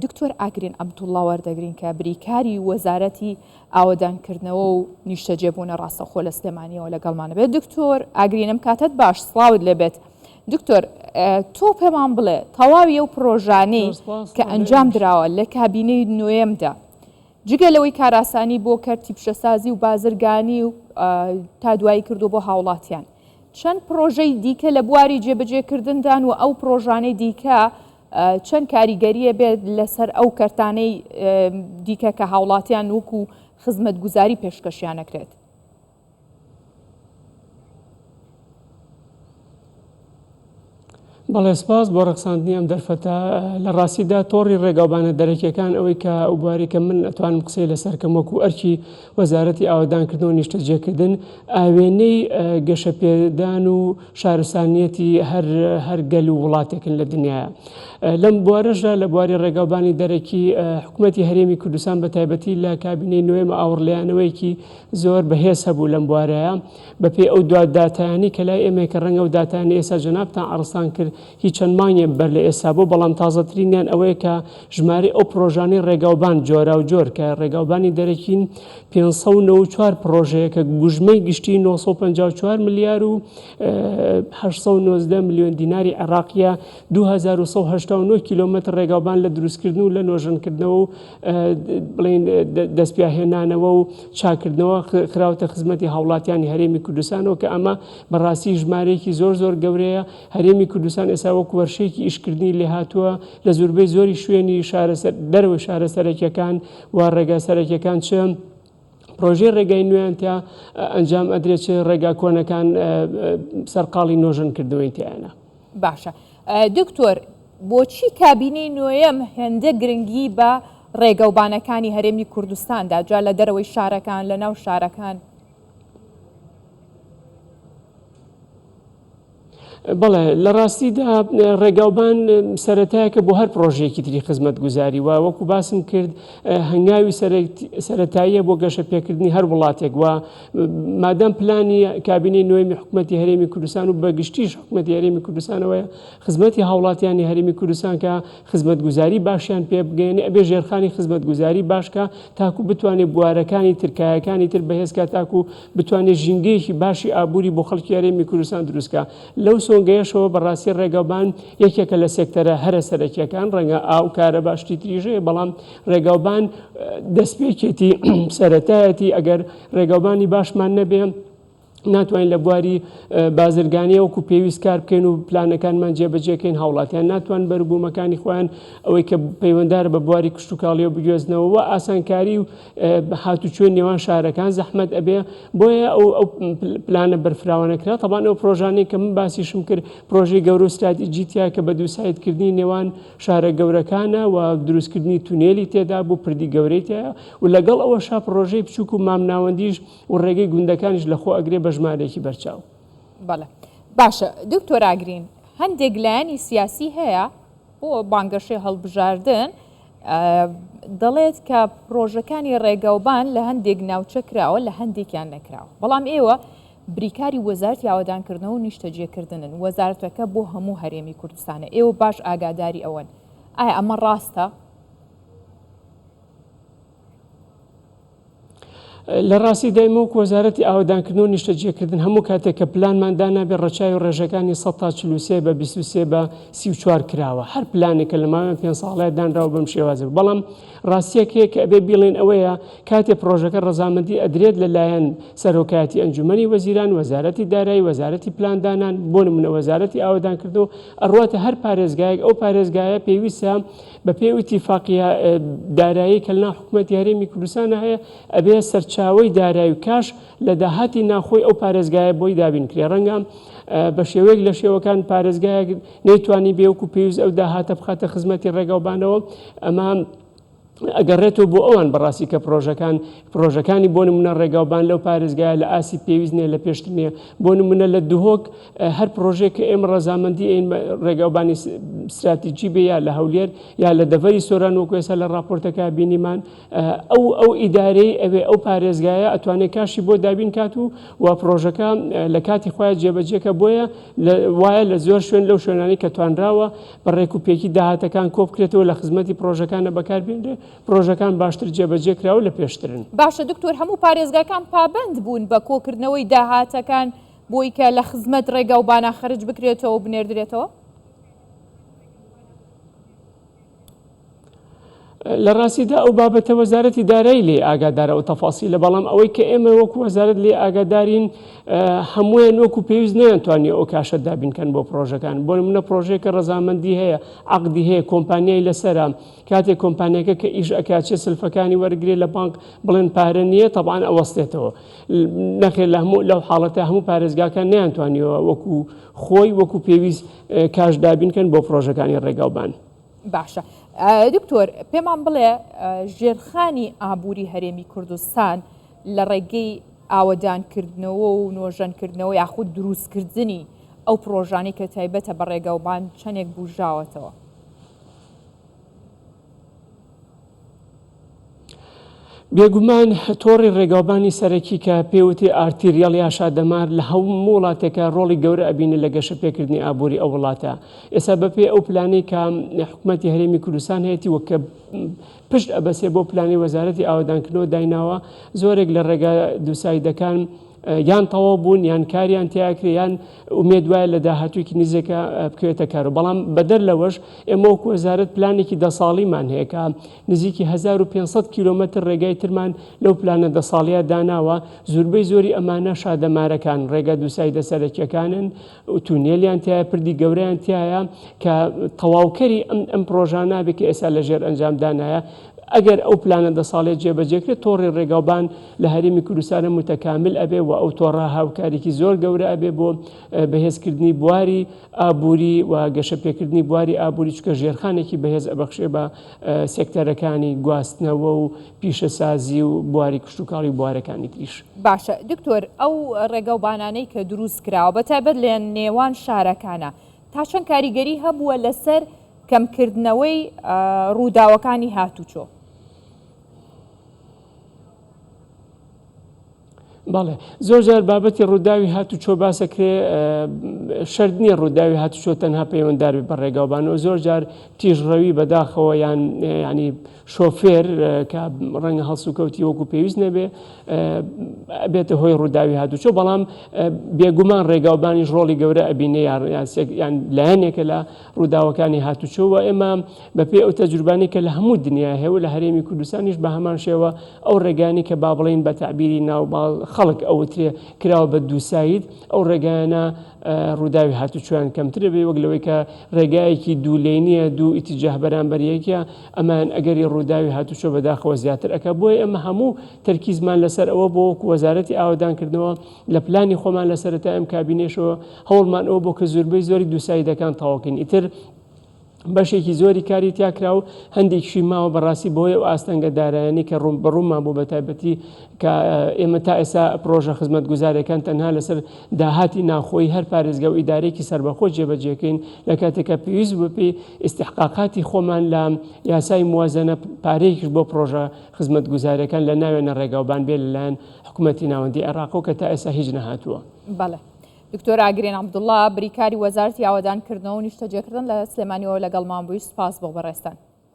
دکتۆر ئاگرین عەبدوڵڵا وەردەگرین کە بریکاری وەزارەتی ئاوەدانکردنەوە و نیشتەجێبوونە ڕاستەوخۆ لە سلێمانیەوە لەگەڵمانە بێت. دکتۆر ئاگرین ئەم کاتەت باش، سڵاوت لێبێت. دکتۆر تۆ پێمان بڵێ تەواوی ئەو پرۆژانەی کە ئەنجام دراوە لە کابینەی نۆیەمدا جگە لەوەی کارئاسانی بۆ کەرتی پیشەسازی و بازرگانی و تا دوایی کردو بۆ هاوڵاتیان چەند پرۆژەی دیکە لە بواری جێبەجێکردندان و ئەو پرۆژانەی دیکە چەند کاریگەریە بێت لەسەر ئەو کەرتانەی دیکە کە هاوڵاتیان وەکو خزمەتگوزاری پێشکەشیان نەکرێت؟ بەڵێ سپاس بۆ ڕەخساندنی ئەم دەرفەتە لە ڕاستیدا تۆڕی ڕێگاوبانە دەرەکیەکان ئەوەی کە ئەو بواری کە من ئەتوانم قسەی لەسەر کەم وەکو ئەرکی وەزارەتی ئاوەدانکردن و نیشتەجێکردن ئاوێنەی گەشەپێدان و شارستانیەتی هەر هەر گەل و وڵاتێکن لە دنیاە. لەم بوارەشدا لە بواری ڕێگاوبانی دەرەکی حکوومەتی هەرێمی کوردستان بە تایبەتی لە کابینەی نوێمە ئاوڕلێیانەوەیەکی زۆر بەهێز هەبوو لەم بوارەیە بەپێی ئەو دوا داتایانەی کە لای ئێمەیە کە ڕەنگە ئەو داتایانە ئێستا جەنابتان عەرزتان کرد هی چەند مانگێ بەر لە ئێستا بوو بەڵام تازەترینیان ئەوەیە کە ژمارەی ئەو پڕۆژانەی ڕێگاوبان جۆراوجۆر کە ڕێگاوبانی دەرەکین 594 پڕۆژەیە کە گوژمەی گشتی 954 ملیار و 819 ملیۆن دیناری عێراقیە 2189 کیلۆمەتر ڕێگاوبان لە دروستکردن و لە نۆژەنکردنەوە و بڵێین دەستپیاهێنانەوە و چاکردنەوە خراوەتە خزمەتی هاوڵاتیانی هەرێمی کوردستانەوە کە ئەمە بەڕاستی ژمارەیەکی زۆر زۆر گەورەیە هەرێمی کوردستان ئێستا وەکو وەرشەیەکی ئیشکردنی لێهاتووە لە زۆربەی زۆری شوێنی شارە دەرەوەی شارە سەرەکیەکان و ڕێگا سەرەکیەکان چ پرۆژەی ڕێگای نوێیان تیا ئەنجام ئەدرێت چ ڕێگا کۆنەکان سەرقاڵی نۆژەنکردنەوەی تیانە. باشە دکتۆر بۆچی کابینەی نۆیەم هێندە گرنگی بە ڕێگەوبانەکانی هەرێمی کوردستاندا جا لە دەرەوەی شارەکان لە ناو شارەکان؟ بەڵێ لە ڕاستیدا ڕێگاوبان سەرەتایەکە بۆ هەر پرۆژەیەکی تری خزمەتگوزاری و وەکو باسم کرد هەنگاوی سەرەتاییە بۆ گەشە پێکردنی هەر وڵاتێک و مادام پلانی کابینەی نوێمی حکوومەتی هەرێمی کوردستان و بە گشتیش حکوومەتی هەرێمی کوردستانەوەیە خزمەتی هاوڵاتیانی هەرێمی کوردستان کە خزمەتگوزاری باشیان پێ بگەیەنێ ئەبێ ژێرخانی خزمەتگوزاری باش کا تاکو بتوانێ بوارەکانی تر کایەکانی تر بەهێز کا تاکو بتوانێ ژینگەیەکی باشی ئابووری بۆ خەڵکی هەرێمی کوردستان دروست کا لەو سۆنگەیەشەوە بەڕاستی ڕێگاوبان یەکێکە لە سێکتەرە هەرە سەرەکیەکان ڕەنگە ئاو کارەبا شتی تریش هەیە بەڵام ڕێگاوبان دەستپێکێتی سەرەتایەتی ئەگەر ڕێگاوبانی باشمان نەبێ ناتوانین لە بواری بازرگانیە وەکو پێویست کار بکەین و پلانەکانمان جێبەجێکەین هاوڵاتیان ناتوان بەروبوومەکانی خۆیان ئەوەی کە پەیوەندارە بە بواری کشتتوکاڵیەوە بگوێزنەوە و ئاسانکاری و هاتوچۆی نێوان شارەکان زەحمەت ئەبێ بۆیە ئەو ئەو پلانە بەرفراوانە کرا تەبان ئەو پرۆژانەی کە من باسیشم کرد پرۆژەی گەورە و ستراتیجی تیا کە بە دووسایدکردنی نێوان شارە گەورەکانە و دروستکردنی تونێلی تێدا بوو پردی گەورەی تایە و لەگەڵ ئەوەشا پرۆژەی بچووک و مامناوەندیش و ڕێگەی گوندەکانیش لەخۆ ئەگرێ بە ژمارەیەکی بەرچاو. بەڵێ باشە دکتۆر ئاگرین هەندێک لایەنی سیاسی هەیە بۆ بانگەشەی هەڵبژاردن دەڵێت کە پرۆژەکانی ڕێگەوبان لە هەندێک ناوچە کراوە لە هەندێکیان نەکراوە بەڵام ئێوە بریکاری وەزارتی ئاوەدانکردنەوە و نیشتەجێکردنن وەزارەتەکە بۆ هەموو هەرێمی کوردستانە ئێوە باش ئاگاداری ئەوەن ئایا ئەمە ڕاستە؟ لە ڕاستیدا ئێمە وەکو وەزارەتی ئاوەدانکردن و نیشتەجێکردن هەموو کاتێک کە پلانمان دانابێ ڕەچاوی ڕێژەکانی 143 بە 23 بە 34 کراوە هەر پلانێک کە لە ماوەی پێنج ساڵەیە دانراوە بەم شێوازە بەڵام ڕاستیەک هەیە کە ئەبێ بیڵێن ئەوەیە کاتێ پڕۆژەکە ڕەزامەندی ئەدرێت لەلایەن سەرۆکایەتی ئەنجومەنی وەزیران وەزارەتی دارایی وەزارەتی پلاندانان بۆ نمونە وەزارەتی ئاوەدانکردن و ئەڕواتە هەر پارێزگایەک ئەو پارێزگایە پێویستە بە پێی ئەو ئیتیفاقیە دارایی کە لەناو حکومەتی هەرێمی کوردستانە هەیە ئەبێ سەرچاوەی دارایی و کاش لە داهاتی ناخۆی ئەو پارێزگایە بۆی دابین کرێ ڕەنگە بە شێوەیەک لە شێوەکان پارێزگایەک نەیتوانی بێ وەکو پێویست ئەو داهاتە بخاتە خزمەتی ڕێگاوبانەوە ئەمە. ئەگەڕێتەوە بۆ ئەوان بەڕاستی کە پرۆژەکان پرۆژەکانی بۆ نمونە ڕێگاوبان لەو پارێزگایە لە ئاستی پێویست نیە لە پێشتر نیە بۆ نمونە لە دهۆک هەر پرۆژێک کە ئێمە ڕەزامەندی ئەین ڕێگاوبانی ستراتیجی بێ یا لە هەولێر یا لە دەڤەری سۆران وەکو ئێستا لە ڕاپۆرتەکە بینیمان ئەو ئەو ئیدارەی ئەوێ ئەو پارێزگایە ئەتوانێت کاشی بۆ دابین کات و و پرۆژەکە لە کاتی خۆیان جێبەجێکە بۆیە وایە لە زۆر شوێن لەو شوێنانی کە توانراوە بە ڕێک و پێکی داهاتەکان کۆبکرێتەوە لە خزمەتی پرۆژەکانە بەکاربێنرێ پرۆژەکان باشتر جێبەجێ کراوە لە پێشترن. باشە دکتۆر هەموو پارێزگاکان پابەند بوون بە کۆکردنەوەی داهاتەکان بۆی کە لە خزمەت ڕێگاوبانا خەرج بکرێتەوە و بنێردرێتەوە؟ لە ڕاستیدا ئەو بابەتە وەزارەتی دارایی لێ ئاگادارە ئەو تەفاسیلە بەڵام ئەوەی کە ئێمە وەکو وەزارەت لێ ئاگادارین هەموویان وەکو پێویست نەیانتوانی ئەو کاشە دابینکەن بۆ پرۆژەکان بۆ نمونە پرۆژەیەکە ڕەزامەندی هەیە عەقدی هەیە کۆمپانیای لەسەرە کاتێک کۆمپانیەکە کە ئیش ئەکات چێ سلفەکانی وەرگێ لە بانک بڵێن پارە نییە تەبان ئەوەستێتەوە نەخێر لە هەموو لەو حاڵەتە هەموو پارێزگاکان نەیانتوانیەوە وەکو خۆی وەکو پێویست کاش دابینکەن بۆ پرۆژەکانی ڕێگاوبان. باشە دکتۆر پێمان بڵێ ژێرخانی ئابووری هەرێمی کوردستان لە ڕێگەی ئاوەدانکردنەوە و نۆژەنکردنەوە یاخود دروستکردنی ئەو پرۆژانەی کە تایبەتە بە ڕێگەوبان چەندێک بژاوەتەوە؟ بێگومان تۆڕی ڕێگاوبانی سەرەکی کە پێوتی arterial یا شادەمار لە هەموو وڵاتێکە ڕۆڵی گەورە ئەبینێ لە گەشە پێکردنی ئابووری ئەو وڵاتە ئێستا بەپێی ئەو پلانەی کە حکوومەتی هەرێمی کوردستان هەیەی وە کە پشت ئەبەسێ بۆ پلانی وەزارەتی ئاوەدانکردنەوە دایناوە زۆرێک لە ڕێگا دووسایدەکان یان تەواو بوون یان کاریان تیاکرێ یان ئومێد وایە لە داهاتوویەکی نزیکە بکەوێتە کارو بەڵام بەدەر لەوەش ئێمە وەکو وەزارەت پلانێکی دە ساڵیمان هەیە کە نزیکی 1500 کیلۆمەتر ڕێگای ترمان لەو پلانە دە ساڵیە داناوە زوربەی زۆری ئەمانە شادەمارەکان ڕێگا دووسایدە سەرەکیەکانن و تونێلیان تایە پردی گەورەیان تایە کە تەواوکەری ئەم ئەم پرۆژانە بێ کە ئێستا لەژێر ئەنجامدانایە ئەگەر ئەو پلانە دە ساڵێ جێبەجێکرێت تۆڕی ڕێگاوبان لە هەرێمی کوردستانە متەکامل ئەبێ و ئەو تۆڕە هاوکاریکی زۆر گەورە ئەبێ بۆ بەهێزکردنی بواری ئابووری و گەشەپێکردنی بواری ئابووری چکە ژێرخانێکی بەهێز ئەبەخشێ بە سێکتەرەکانی گواستنەوە و پیشەسازی و بواری کشتوکاڵی و بوارەکانی تریش. باشە دکتۆر ئەو ڕێگەوبانانەی کە دروست کراوە بە تایبەت لە نێوان شارەکانە تا چەند کاریگەری هەبووە لەسەر کەمکردنەوەی ڕووداوەکانی هاتوچۆ؟ بەڵێ زۆر جار بابەتی ڕووداوی هاتوچۆ باسەکرێ شەرت نییە ڕووداوی هاتوچۆ تەنها پەیوەندار بێ بە ڕێگاوبانەوە زۆر جار تیژڕەوی بەداخەوە یان ینی شۆفێر کە ڕەنگە هەڵسوکەوتی وەکو پێویست نەبێ بێتە هۆی ڕووداوی هاتوچۆ بەڵام بێگومان ڕێگاوبانیش ڕۆڵی گەورە ئەبینێ یان لایەنێکە لە ڕووداوەکانی هاتوچۆ و ئێمە بەپێی ئەو تەجروبانەی کە لە هەموو دنیا هەیە و لە هەرێمی کوردستانیش بە هەمان شێوە ئەو ڕێگانی کە با بڵێین بە تەعبیری ناو خەڵک ئەوترێ کراوە بە دووساید ئەو ڕێگایانە ڕووداوی هاتوچۆیان کەمترە بێ وەک لەوەی کە ڕێگایەکی دوو لەینیە دوو ئیتیجاه بەرامبەر یەکە ئەمان ئەگەری ڕووداوی هاتوچۆ بەداخەوە زیاتر ئەکا بۆیە ئێمە هەموو تەرکیزمان لەسەر ئەوە بۆ وەکو وەزارەتی ئاوەدانکردنەوە لە پلانی خۆمان لە سەرەتای ئەم کابینەیەشەوە هەوڵمان ئەوە بۆ کە زۆربەی زۆری دووسایدەکان تەواوکەین ئیتر بەشێکی زۆری کاری تیا کرا و هەندێکیشی ماوە بەڕاستی بەهۆی ئەو ئاستەنگە دارایانەی کە ڕوون بەڕوومان بوو بەتایبەتی کە ئێمە تا ئێستا پرۆژە خزمەتگوزاریەکان تەنها لەسەر داهاتی ناوخۆیی هەر پارێزگا و ئیدارەیەکی سەربەخۆ جێبەجێکەین لە کاتێکا پێویست بوو بەپێی ئیستحقاقاتی خۆمان لە یاسای موازەنە پارەیەکیش بۆ پرۆژە خزمەتگوزاریەکان لە ناوێنە ڕێگاوبان بێ لەلایەن حکومەتی ناوەندی عێراقەوە کە تا ئێستا هیچ نەهاتووە. بەڵێ. دکتۆر ئاگرین عەبدوڵڵا، بریکاری وەزارەتی ئاوەدانکردنەوە و نیشتەجێکردن لە سلێمانیەوە لەگەڵمان بووی، سوپاس بۆ بەڕێزتان.